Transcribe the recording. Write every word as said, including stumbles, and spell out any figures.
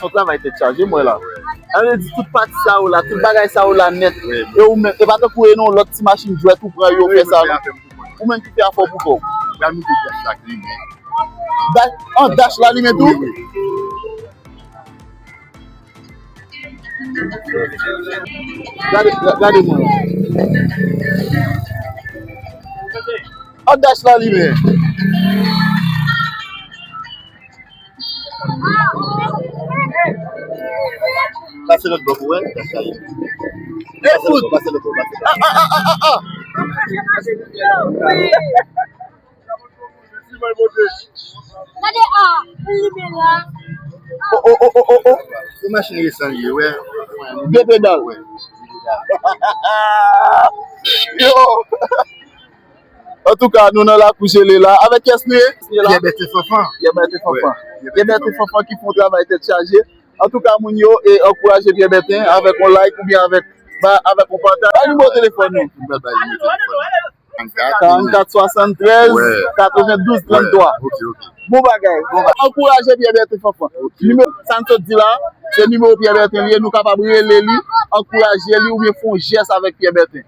Son travay tèt chaje, mwen la. Sa vle di tout pati sa yo la, tout bagay sa yo la nèt. E ou menm, e pa tankou e nan lòt ti machin jwèt ou pran yo fè sa non. Ou menm ki fè afè w pou kò w. Gade, yon dash la limen tou. Gade, gade mwen. Yon dash la limen. Pase lòt bò pou wè. E fout. Pase lòt bò, pase lòt bò. Ah, ah, ah, ah, ah, ah. Gade a, li men la. Oh, oh, oh, oh, oh, oh. Se machin resan li ye, wè. De pedal. Wè. Yo. Antouka, nou nan lakou jele la. Avèk kiyès nou ye? Pyè Bèten Fanfan. Pyè Bèten Fanfan. Pyè Bèten Fanfan ki fè yon travay tèt chaje. Antouka, moun yo, e ankouraje Pyè Bèten avèk yon like oubyen avèk, ba, avèk yon pataj. Ba nimewo telefòn nou. Karannkat swasanntrèz katrevendouz tranntwa. Bon bagay. Ankouraje Pyè Bèten Fanfan. Nimewo sa n sot di la, se nimewo Pyè Bèten li ye, nou kapab rele li, ankouraje li oubyen fè yon jès avèk Pyè Bèten.